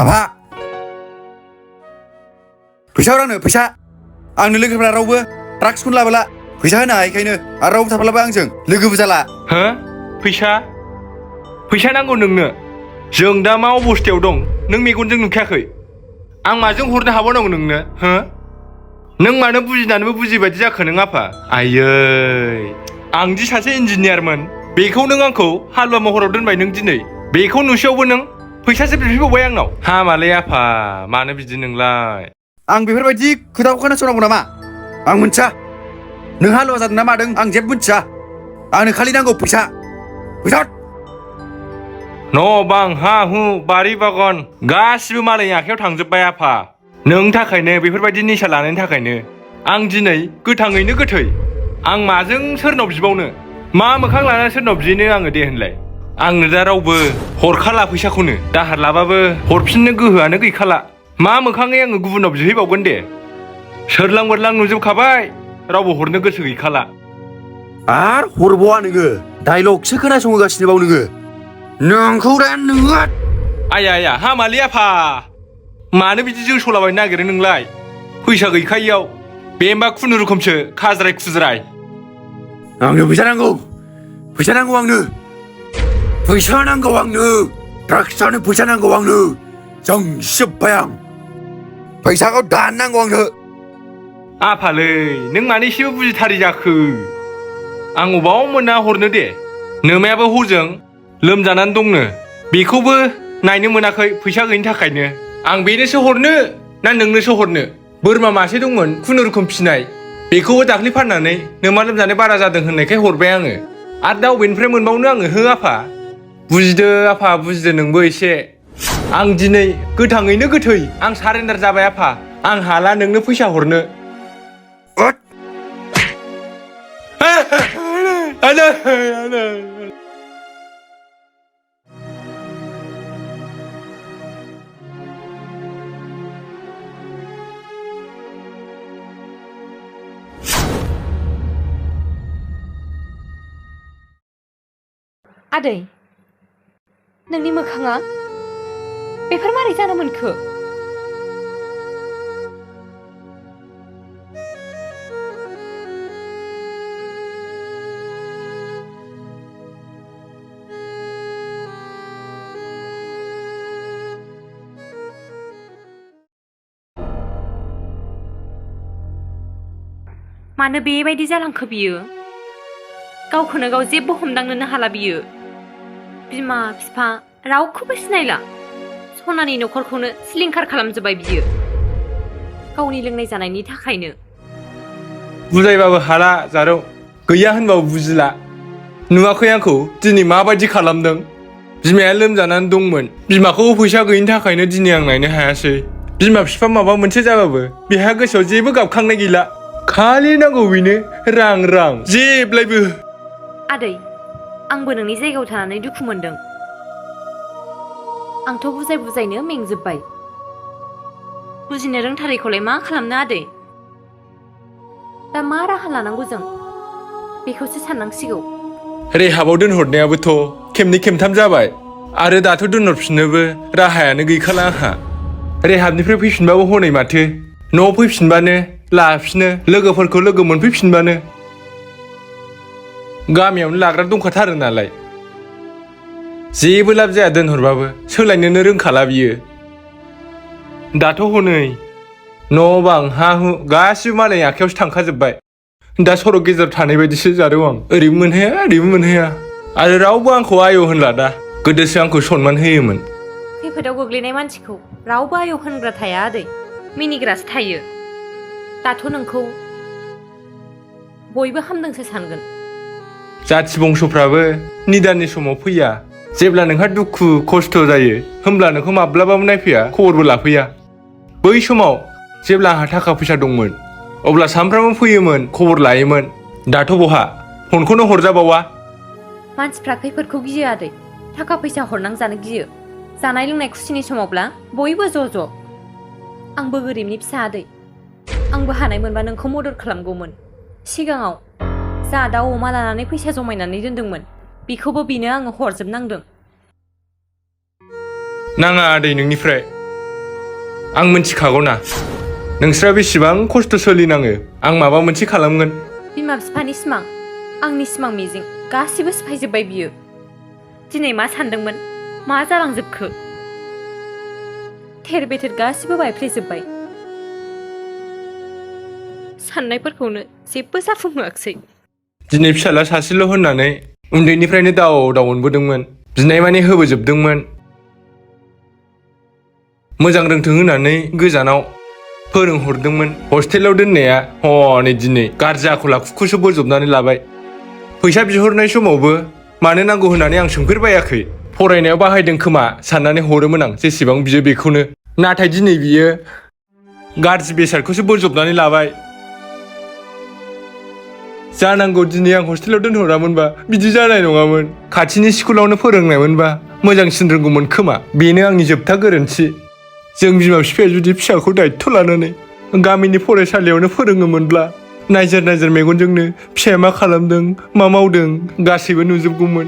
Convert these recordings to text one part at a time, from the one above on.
आफा फैसा हर फैसा आंनो लोगोफोरा रावबो ड्राग्सखौनो लाबोला फैसा होनो हायैखायनो आरो रावबो थाफालाबो आंजों लोगोबो जाला हो फैसा नांगौ नोंनो जों दा मा अबस्थायाव दं नों मेगनजों नुखायाखै आं माजों हरनो हाबावनांगौ नोंनो हो नों मानो बुजिनानैबो बुजिबायदि जाखो नों आफा आयै आंदि सासे इन्जिनियारमोन बेखौ नों आंखौ हालुवा महराव दोनबाय नों दिनै बेखौ नुसेयावबो नों फैसासो बिफैबावबाय आंनाव हामालै आफा मानो बिदि नोंलाय आं बेफोरबायदि खोथाखौ खोनासंनांगौ नामा आं मिथिया नों हालुवा जादों ना मादों आं जेबो मिथिया आंनो खालि नांगौ फैसा न' बां हा हु बारि बागान गासिबो मालायनि आखायाव थांजोब्बाय आफा नों थाखायनो बेफोरबायदि निसा लानायनि थाखायनो आं दिनै गोथाङैनो गोथै आं माजों सोरनाव बिबावनो मा मोखां लानानै सोरनाव बिनो आङो दे होनलाय आंनो दा रावबो हरखाला फैसाखौनो दाहार लाबाबो हरफिननो गोहोआनो गैखाला मा मोखाङै आङो गुबुनाव बिहैबावगोन दे सोरलां बोरलां नुजोबखाबाय रावबो हरनो गोसो गैखाला आर हरबावा नोङो डायलगसो खोनासंहोगासिनो बाव नोंखौ दा नोङो आया हामालै आफा मानो बिदि जोसलाबायनो नागिरो नोंलाय फैसा गैखायियाव बेमा खुनुरुखुमसो खाज्राय खुज्राय आंनो फैसा नांगौ आंनो फैसा नांगौ आंनो ड्राग्स जानो फैसा नांगौ आंनो जोंसिबबाय आं फैसाखौ दान नांगौ आंनो आफालै नों मानो एसेबो बुजिथारि जाखो आं अबाव मोना हरनो दे नोमायाबो हजों लोमजानानै दंनो बेखौबो नायनो मोनाखै फैसा गैयिनि थाखायनो आं बेनोसो हरनो ना नोंनोसो हरनो बोरमा मासे दंमोन खुनुरुखुम फिनाय बेखौबो दाख्लै फाननानै नोमा लोमजानाय बारा जादों होननायखाय हरबाय आङो आरो दा अबेनिफ्राय मोनबावनो आङो हो आफा बुजिदो आफा बुजिदो नोंबो एसे आं दिनै गोथाङैनो गोथै आं सारेन्डार जाबाय आफा आं हाला नोंनो फैसा हरनो आदै नोंनि मोखाङा बेफोर मारै जानो मोनखो मानो बेबायदि जालांखो बियो गावखौनो गाव जेबो हमदांनोनो हाला बियो बिमा बिफा रावखौबो सिनायला सनानि न'खरखौनो सिलिंखार खालामजोब्बाय बियो गावनि लोंनाय जानायनि थाखायनो बुजायबाबो हाला जारौ गैया होनबाबो बुजिला नुवाखै आंखौ दिनै माबायदि खालामदों बिमाया लोमजानानै दंमोन बिमाखौ फैसा गैयिनि थाखायनो दिनै आं नायनो हायासै बिमा बिफा माबा मोनसे जाबाबो बेहा गोसोआव जेबो गाबखांनाय गैला खालि नांगौ बेनो रां जेब्लायबो आदै आंबो नोंनि जायगायाव थानानै दुखु मोनदों आंथ' बुजायनो मेंजोब्बाय बुजिनो रोंथारैखौलाय मा खालामनो आदै दा मा राहा लानांगौ जों बेखौसो साननांसिगौ रेहाबाव दोनहरनायाबोथ' खेबनै खेबथाम जाबाय आरो दाथ' दोनहरफिननोबो राहायानो गैखाला आंहा रेहाबनिफ्राय फैफिनबाबो हनै माथो न'आव फैफिनबानो लाफिनो लोगोफोरखौ लोगो मोनफैफिनबानो गामियावनो लाग्रा दंखाथारो नालाय जेबो लाब जाया दोनहरबाबो सोलायनोनो रोंखाला बियो दाथ' हनै न' बां हा हु गासिबो मालायनि आखायावसो थांखाजोब्बाय दा सर' गेजेराव थानाय बायदिसो जादों आं ओरैबो मोनहाया आरो रावबो आंखौ आय' होनला दा गोदोसो आंखौ सनमान होयोमोन खैफोदाव गोग्लैनाय मानसिखौ रावबो आय' होनग्रा थाया आदै मिनिग्रासो थायो दाथ' नोंखौ बयबो हामदोंसो सानगोन जाथि बंस'फ्राबो निदाननि समाव फैया जेब्ला नोंहा दुखु खस्थ' जायो होमब्ला नोंखौ माब्लाबाबो नायफैया खबरबो लाफैया बै समाव जेब्ला आंहा थाखा फैसा दंमोन अब्ला सानफ्रामबो फैयोमोन खबर लायोमोन दाथ' बहा फनखौनो हरजाबावा मानसिफ्रा खैफोदखौ गियो आदै थाखा फैसा हरनांजानो गियो जानाय लोंनाय खुसिनि समावब्ला बयबो ज' आंबो गोरिबनि फिसा आदै आंबो हानाय मोनबा नोंखौ मदद खालामगौमोन सिगाङाव जा दाउ अमा लानानै फैसा जमायनानै दोनदोंमोन बेखौबो बेनो आङो हरजोबनांदों नाङा आदै नोंनिफ्राय आं मिन्थिखागौना नोंस्रा बेसेबां खस्थ' सोलिनाङो आं माबा मोनसे खालामगोन बिमा बिफानि सिमां आंनि सिमां मिजिं गासिबो सिफायजोब्बाय बियो दिनै मा सानदोंमोन मा जालांजोबखो थेर बेथेर गासिबो बायफ्लेजोब्बाय साननायफोरखौनो जेबो जाफुंहोआखिसै दिनै फिसाला सासेल' होननानै उन्दैनिफ्रायनो दाव दाव अनबोदोंमोन बिनाय माने होबोजोबदोंमोन मोजां रोंथों होननानै गोजानाव फोरोंहरदोंमोन हस्टेलाव दोननाया हनै दिनै गाज्रि आखल आखुखौसो बोजबनानै लाबाय फैसा बिहरनाय समावबो मानो नांगौ होननानै आं सोंफेरबायाखै फरायनायाव बाहायदों खोमा साननानै हरोमोन आं जेसेबां बियो बेखौनो नाथाय दिनै बियो गाज्रि बेसादखौसो बोजबनानै लाबाय जानांगौ दिनै आं हस्टेलाव दोनहरामोनबा बिदि जानाय नङामोन खाथिनि स्कुलावनो फोरोंनायमोनबा मोजांसिन रोंगौमोन खोमा बेनो आंनि जोबथा गोरोन्थि जों बिमा बिफाया जुदि फिसाखौ दायथ' लानानै गामिनि फरायसालियावनो फोरोङोमोनब्ला नायजेर नायजेर मेगनजोंनो फिसाया मा खालामदों मा मावदों गासैबो नुजोबगौमोन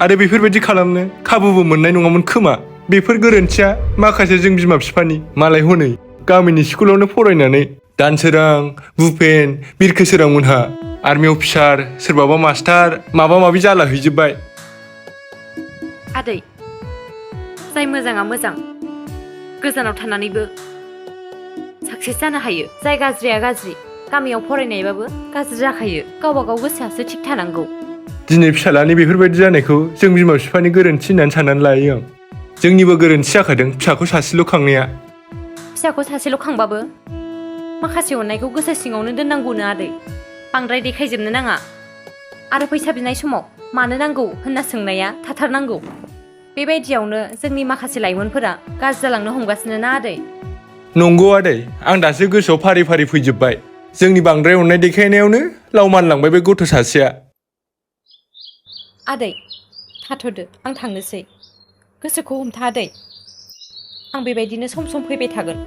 आरो बेफोरबायदि खालामनो खाबुबो मोननाय नङामोन खोमा बेफोर गोरोन्थिया माखासे जों बिमा बिफानि मालाय हनै गामिनि स्कुलावनो फरायनानै दानसोरां भुपेन बिरखोसोरां मोनहा आर्मि अफिसार सोरबाबा मास्टार माबा माबि जालाहैजोब्बाय आदै जाय मोजाङा मोजां गोजानाव थानानैबो साक्सेस जानो हायो जाय गाज्रिया गाज्रि गामियाव फरायनायबाबो गाज्रि जाखायो गावबा गाव गोसोआसो थिग थानांगौ दिनै फिसालानि बेफोरबायदि जानायखौ जों बिमा बिफानि गोरोन्थि होननानै साननानै लायो आं जोंनिबो गोरोन्थि जाखादों फिसाखौ सासेल' खांनाया फिसाखौ सासेल' खांबाबो माखासे अननायखौ गोसो सिङावनो दोननांगौनो आदै बांद्राय देखायजोबनो नाङा आरो फैसा बिनाय समाव मानो नांगौ होनना सोंनाया थाथारनांगौ बेबायदियावनो जोंनि माखासे लाइमोनफोरा गाज्रि जालांनो हमगासिनो ना आदै नंगौ आदै आं दासो गोसोआव फारि फारि फैजोब्बाय जोंनि बांद्राय अननाय देखायनायावनो लाव मानलांबाय बे गथ' सासेया आदै थाथ'दो आं थांनोसै गोसोखौ हमथा आदै आं बेबायदिनो सम सम फैबाय थागोन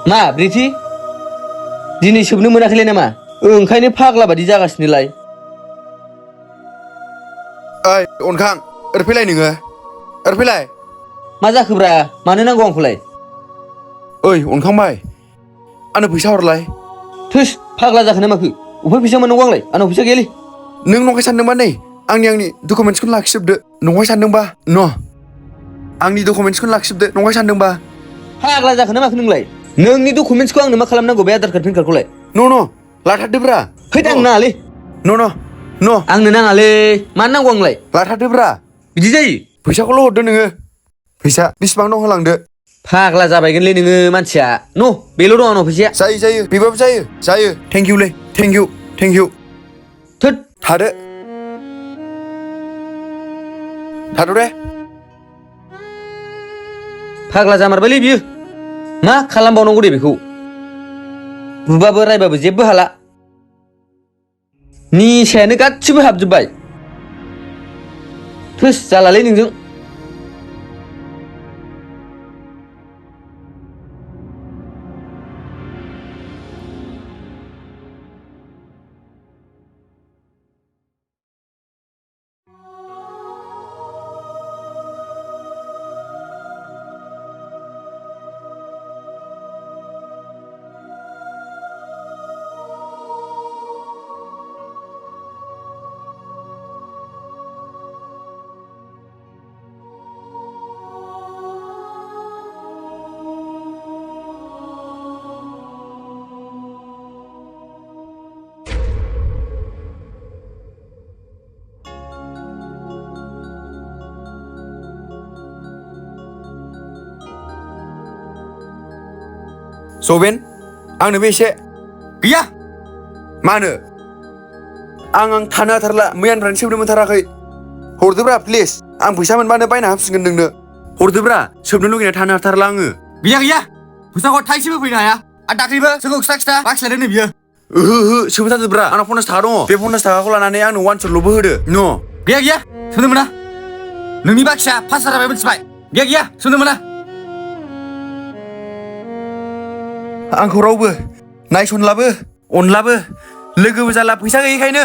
मा ब्रिटि दिनै सोबनो मोनाखैलाय नामा ओंखायनो फाग्ला बादि जागासिनोलाय ओइ अनखां ओरै फैलाय नोङो ओरै फैलाय मा जाखोब्रा मानो नांगौ आंखौलाय ओइ अनखांबाय आंनो फैसा हरलाय थोस फाग्ला जाखो ना माखो अफाय फैसा मोननांगौ आंलाय आंनाव फैसा गैयालै नों नंखाय सानदोंबा नै आंनि डकुमेन्टसखौनो लाखिजोबदो नंखाय सानदोंबा आंनि डकुमेन्टसखौनो लाखिजोबदो नंखाय सानदोंबा फाग्ला जाखो ना माखो नोंलाय नोंनि डकुमेन्टसखौ आंनो मा खालामनांगौ बे आधार कार्ड पेन कार्डखौलाय न लाथारदोब्रा हैद आंनो नाङालै न आंनो नाङालै मानो नांगौ आंलाय लाथारदोब्रा बिदि जायो फैसाखौल' हरदो नोङो फैसा बेसेबां दं होलांदो फाग्ला जाबायगोनलै नोङो मानसिया बेल' दं आंनाव फैसाया जायो बेबाबो जायो थेंकिउलै थेंकिउ थोद थादो दे फाग्ला जामारबायलै बियो मा खालामबावनांगौ दे बेखौ बुबाबो रायबाबो जेबो हाला निसायानो गासिबो हाबजोब्बाय थोस जालालै नोंजों जबेन आंनोबो एसे गैया मानो आं थानो हाथारला मैयानिफ्रायनो सोबनो मोनथाराखै हरदोब्रा प्लिज आं फैसा मोनबानो बायना होफिनगोन नोंनो हरदोब्रा सोबनो लुगैना थानो हाथारला आङो गैया फैसाखौ थाइसेबो फैनो हाया आरो दाख्लैबो जोंखौ खिथा बाखिलायदों नै बियो ओहो सोबोथारदोब्रा आंनाव 50 थाखा दङ बे 50 थाखाखौ लानानै आंनो वान शटल'बो होदो न' गैया सोबनो मोना नोंनि बाखिया 5,000 जाबाय मिथिबाय गैया सोबनो मोना आंखौ रावबो नायसनलाबो अनलाबो लोगोबो जाला फैसा गैयैखायनो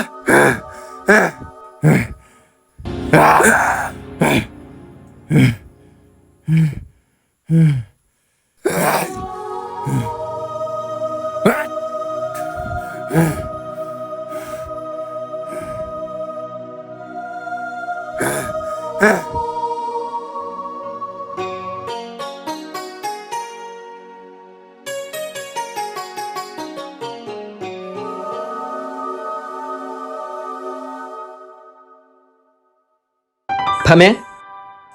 फामे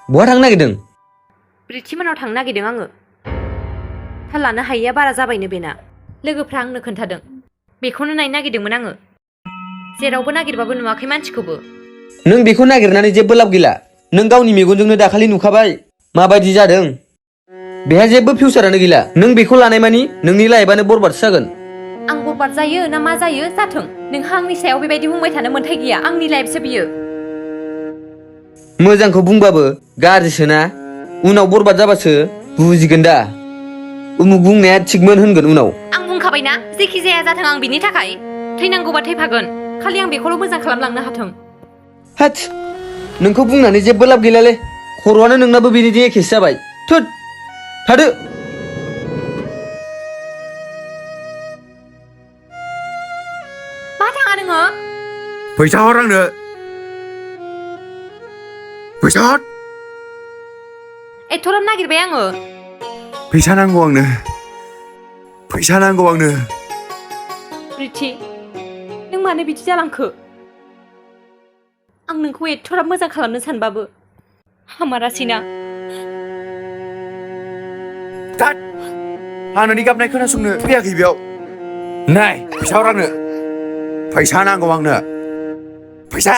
बहा थांनो नागिरदों ब्रिटि मोनाव थांनो नागिरदों आङो थाल लानो हायैया बारा जाबायनो बेना लोगोफ्रा आंनो खोन्थादों बेखौनो नायनो नागिरदोंमोन आङो जेरावबो नागिरबाबो नुवाखै मानसिखौबो नों बेखौ नागिरनानै जेबो लाब गैला नों गावनि मेगनजोंनो दाखालि नुखाबाय माबायदि जादों बेहा जेबो फिउचारानो गैला नों बेखौ लानाय मानि नोंनि लाइफआनो बरबादसो जागोन आं बरबाद जायो ना मा जायो जाथों नोंहा आंनि सायाव बेबायदि बुंबाय थानो मोन्थाय गैया आंनि लाइफसो बियो मोजांखौ बुंबाबो गाज्रिसोना उनाव बरबाद जाबासो बुजिगोन दा उमुक बुंनाया थिगमोन होनगोन उनाव आं बुंखाबायना जेखि जाया जाथों आं बिनि थाखाय थैनांगौबा थैफागोन खालि आं बेखौल' मोजां खालामलांनो हाथों हाथ नोंखौ बुंनानै जेबो लाब गैलालै खर'आनो नोंनाबो बिनिदि एखेसो जाबाय थुद थादो मा थाङा नोङो फैसा हर आंनो फैसा हर एथ'राब नागिरबाय आङो फैसा नांगौ आंनो ब्रिटि नों मानो बिदि जालांखो आं नोंखौ एथ'राब मोजां खालामनो सानबाबो हामारासैना आं नोंनि गाबनाय खोनासंनो फैयाखै बेयाव नाय फैसा हर आंनो फैसा नांगौ आंनो फैसा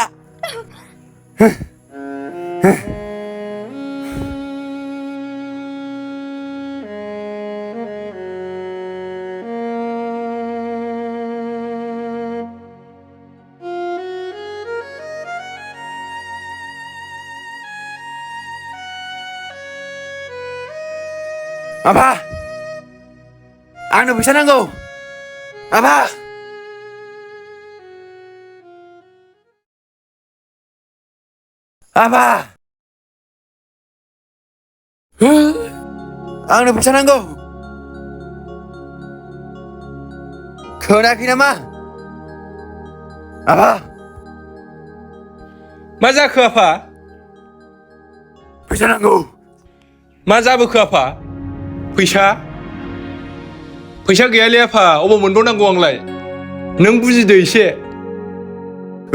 आबा आंनो फैसा नांगौ आबा आबा आंनो फैसा नांगौ खोनायाखै नामा आबा मा जाखो आफा फैसा नांगौ मा जाबोखो आफा फैसा गैयालै आफा अबाव मोनबावनांगौ आंलाय नों बुजिदो एसे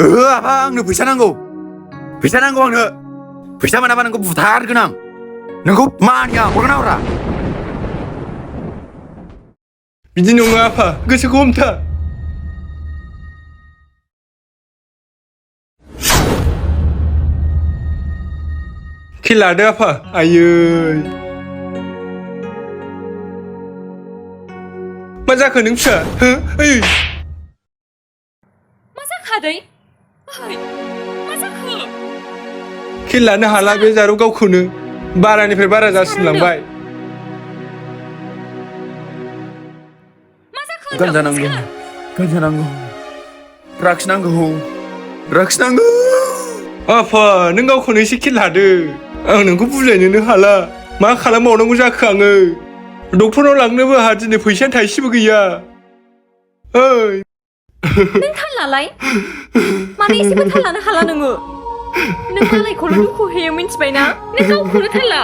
ओहो आबा आंनो फैसा नांगौ आंनो फैसा मोनाबा नोंखौ बुथारगोन आं नोंखौ मानिया हरगोन ना हरा बिदि नङा आफा गोसोखौ हमथा खेल लादो आफा आयै मा जाखो नों फिसा मा जाखादै मा जाखो खेल लानो हाला बे जारौ गावखौनो बारानिफ्राय बारा जासिनलांबाय मा जाखो गान्जा नांगौ ड्राग्स नांगौ आफा नों गावखौनो एसे खेल लादो आं नोंखौ बुजायनोनो हाला मा खालामबावनांगौ जाखो आङो डक्टरनाव लांनोबो आंहा दिनै फैसायानो थाइसेबो गैया ओइ नों थाल लालाय मानो एसेबो थाल लानो हाला नोङो नों मालायखौल' दुखु होयो मिन्थिबायना नों गावखौनो थाल ला